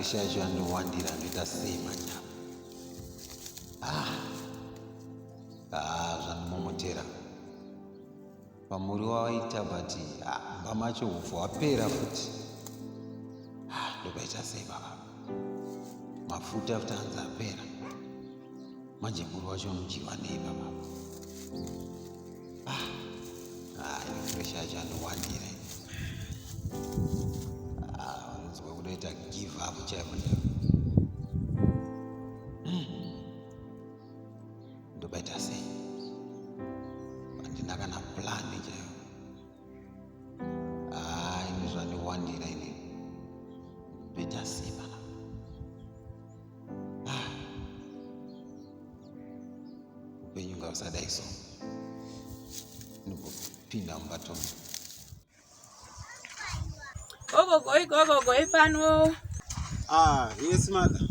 Pressure yacho yandowandira, ndoita sei manje apa? Ah, ah, zvandimomotera pamuriwo wawaita, but ah, mumba macho hupfu hwapera futi. Ah, ndopaita sei baba? Mafuta futi anzi apera. Manje muriwo wacho unodyiwa nei baba? Ah, ah, ini pressure yacho yandowandira. Ah, unonzwa kudoita give up chaipo chaipo. Ndopaita sei? Handina kana plan chaiyo. Ah, ini zvandiwandira ini. Ndoita sei pana? Ah, upenyu ngausadai so. Ndopinda mumba tono. Gogogoi, gogogoi pano. Ah, yes mother.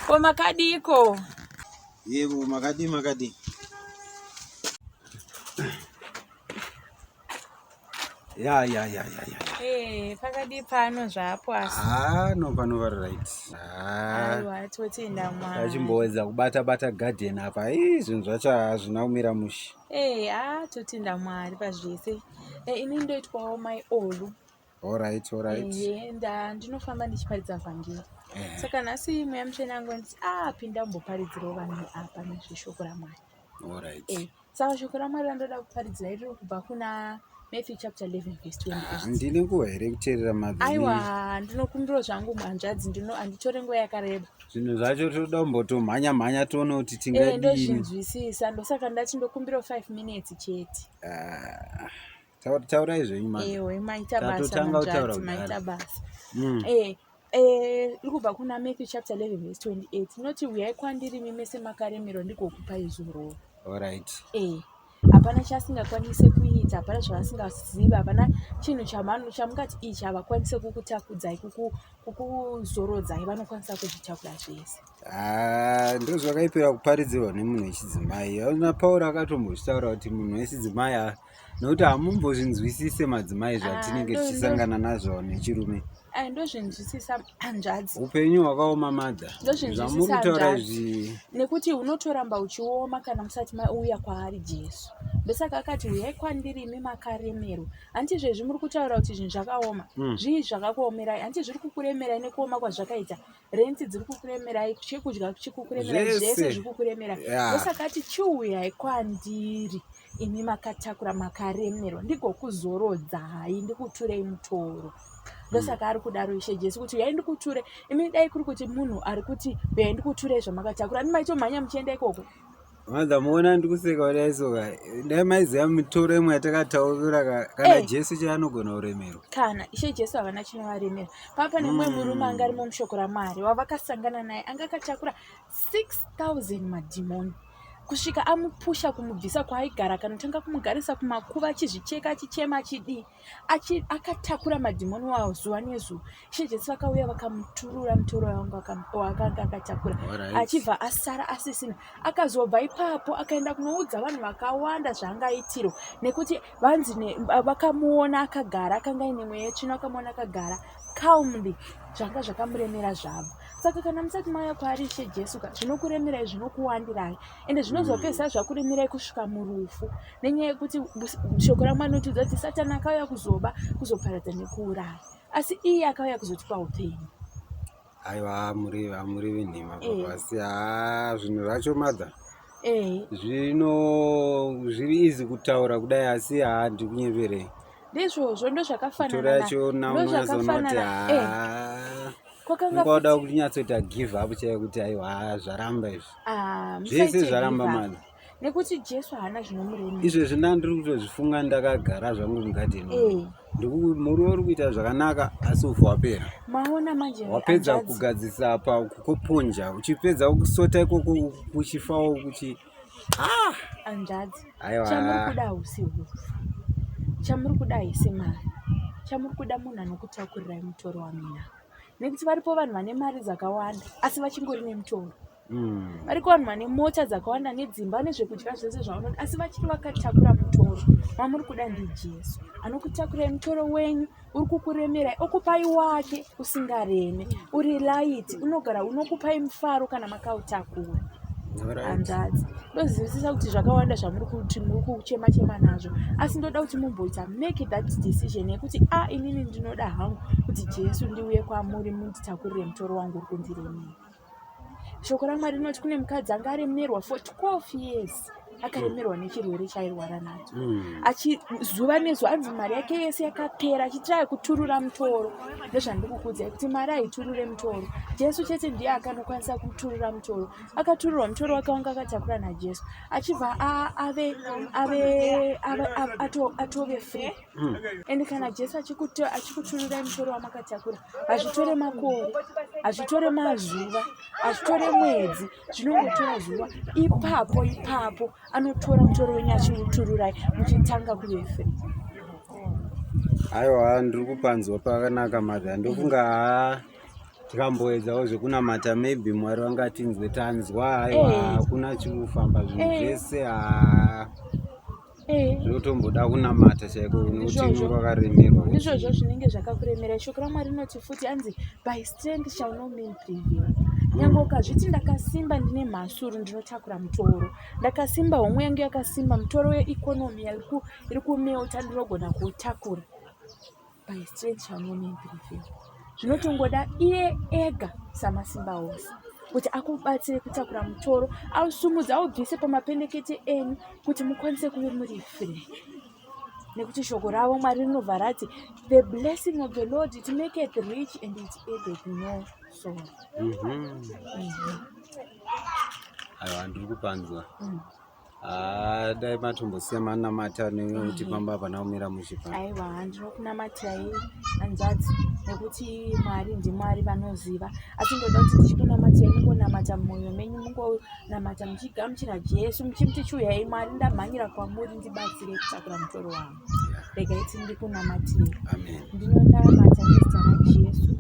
Ko makadiko? Yebo, makadii makadii. Ya ya ya ya ya. Eh, pakadii pano zvapo asi. Ah, no pano vari right. Ah. Aiwa, totenda Mwari. Tachimbowedza kubata bata garden apa. Ii, zvinhu zvacho hazvina kumira mushe. Eh, ah, totenda Mwari pazvese. Eh, ini ndoitwawo mai Olu. All right, all right. Eh, nda ndinofamba ndichiparidza vhangeri. Eh. Saka nhasi mweya mutsvene angonzi ah, pinda umboparidzirawo vanhu apa nezveshoko raMwari. All right. Eh, saka shoko raMwari randoda kuparidzira riri kubva kuna Matthew chapter 11 verse 28. Handina nguva here kuteerera mother? Aiwa, ndinokumbirawo zvangu hanzvadzi, ndino handitore nguva yakareba. Zvinhu zvacho toda kumbotomhanya mhanya tione kuti Eh, tingadini. ndozvinzwisisa, ndosaka ndati ndokumbirawo 5 minutes chete. Ah, Taurai zvenyu mother. Ewe, maita basa Tatotanga kutaura hanzvadzi, kudhara. maita basa. Eh, Eh, iri kubva kuna Matthew chapter 11 verse 28 inoti uyai kwandiri imi mese makaremerwa ndigokupai zororo. All right. Eh, hapana chaasingakwanise kuita, hapana zvaasingazivi, hapana chinhu chamungati ichi havakwanise kukutakudzai, kukuzorodzai, vanokwanisa kuzvitakura zvese. Ah, ndozvakaipira kuparidzirwa nemunhu wechidzimai. Ona Pauro akatombozvitaura kuti munhu wechidzimai nokuti hamumbozvinzwisise madzimai zvatinenge tichisangana nazvo nechirume. Ai, ndozvinzwisisa hanzvadzi. Upenyu hwakaoma mother. Ndozvinzwisisa Zvamuri kutaura hanzvadzi. izvi. Nekuti unotoramba uchioma kana musati mauya kwaari Jesu. Ndosaka akati uyai kwandiri imi makaremerwa. Handiti izvezvi muri kutaura kuti zvinhu zvakaoma. Zvii zvakakuomerai? Handiti zviri kukuremerai nekuoma kwazvakaita? Renti dziri kukuremerai, chekudya chikukuremerai, Zvese. zvese zviri kukuremerai. Yeah. Ndosaka ati chiuyai kwandiri imi makatakura makaremerwa ndigokuzorodzai, ndikuturei mutoro. Ndosaka ari kudaro Ishe Jesu kuti uyai ndikuture. Imi dai kuri kuti munhu ari kuti uyai ndikuturei zvamakatakura, imi maitomhanya muchienda ikoko. Mother, muona ndikuseka kudai so ka. Dai maiziva mitoro imwe yatakataura kana Eh. Jesu chaiye anogona kuremerwa. Kana Ishe Jesu havana chinovaremera. Papa pane mumwe murume anga arimo mushoko raMwari wavakasangana naye anga akatakura 6000 madhimoni kusvika amupusha kumubvisa kwaaigara akanotanga kumugarisa kumakuva achizvicheka achichema achidii akatakura madhimoni wawo zuva nezuva. Ishe Jesu vakauya vakamuturura mutoro waakanga akatakura achibva asara asisina. Akazobva ipapo akaenda kunoudza vanhu vakawanda zvaangaitirwa nekuti vanzi vakamuona akagara akanga aine mweya yetsvina, vakamuona akagara calmly zvanga zvakamuremera zvabva. Saka kana musati mauya kwaari Ishe Jesu ka, zvinokuremerai zvinokuwandirai ende zvinozopedzisa zvakuremerai kusvika murufu nenyaya yekuti shoko raMwari rinotiudza kuti Satani akauya kuzoba, kuzoparadza nekuuraya, asi iye akauya kuzotipa upenyu. Aiwa, hamurevi nhema baba, asi haa zvinhu zvacho mother zvino zviri easy kutaura kudai, asi haa ndikunyeperei. Ndizvozvo, ndozvakafanana Mitoro yacho ndozvakafanana unonyatsoona kuti haa kwakanga ungoda futi kuti unyatsoita give up chaiyo kuti aiwa haa zvaramba izvi. Ah, Zvese musaite zvaramba give up. mother. Nekuti Jesu haana zvinomuremera. Izvezvi ndandiri kutozvifunga ndakagara zvangu mugadheni. Muriwo uri kuita zvakanaka asi upfu wapera. Maona manje Wapedza hanzvadzi. kugadzisa apa kukoponja, uchipedza kusota ikoko kuchifawo kuchi Hanzvadzi. Aiwa. Chamuri kuda hausi hupfu. Chamuri kuda haisi mari. Chamuri kuda munhu anokutakurirai mutoro wamuinawo. Nekuti varipo vanhu vane mari dzakawanda asi vachingori nemutoro. Variko vanhu vane mota dzakawanda nedzimba nezvekudya zvese zvavanoda, asi vachiri vakatakura mutoro. Wamuri kuda ndiJesu anokutakurai mutoro wenyu uri kukuremerai, okupai wake usingareme, uri light, unogara unokupai mufaro kana makautakura. Hanzvadzi, ndozivisisa kuti zvakawanda zvamuri kuti muri kuchema chema nazvo, asi ndoda kuti mumboita make that decision yekuti a inini ndinoda hangu kuti Jesu ndiuye kwamuri munditakurire mutoro wangu uri kundiremera. Shoko raMwari rinoti kune mukadzi anga aremerwa for 12 years, akaremerwa nechirwere chairwara nacho. Achi zuva nezuva anzi mari yake yese yakapera achitiraya kuturura mutoro. Ndozvandiri kukuudzai kuti mari haiturure mutoro, Jesu chete ndiye akanokwanisa kuturura mutoro. Akatururwa mutoro wake wanga akatakura naJesu, achibva ave ave atove free. And kana Jesu achikutururai mutoro wamakatakura, hazvitore makore, hazvitore mazuva, hazvitore mwedzi, zvinongotora zuva ipapo ipapo. Anotora mutoro wenyu achiutururai, muchitanga kuve free. Aiwa, ndiri kupanzwa pakanaka madha. Ndofunga haa tikamboedzawo zvekunamata, maybe Mwari vangatinzwe. Tanzwa, aiwa, hakuna chikufamba, zvinhu zvese haa zvinotomboda kunamata chaiko nekuti Ndizvozvo. unenge wakaremerwa. Ndizvozvo zvinenge zvakakuremera. Shoko raMwari rinoti futi anzi by strength shall no man prevail. Nyange ukazviti ndakasimba, ndine mhasuru, ndinotakura mutoro, ndakasimba, homwe yangu yakasimba, mutoro weeconomy iri kumelta ndinogona kuutakura, by strength shall no man prevail. Zvinotongoda iye ega samasimba ose kuti akubatsire kutakura mutoro, ausumudze, aubvise pamapendekete enyu kuti mukwanise kuve muri free, nekuti shoko ravo Mwari rinobva rati the blessing of the Lord, it maketh rich and it addeth no sorrow. Aiwa, ndiri kupanzwa. Haa, dai matombosiya manamata nekuti pamba hapana kumira mushe pa. Aiwa, ndinokunamatirai hanzvadzi, nekuti Mwari ndiMwari vanoziva. Asi ndoda kuti ndichikunamatirai mungonamata mumwoyo menyu, mungonamata muchigamuchira Jesu, muchimuti chiuyai Mwari, ndamhanyira kwamuri, ndibatsire kutakura mutoro wangu. Regai ti ndikunamatire. Amen. Ndinonamata nezita raJesu.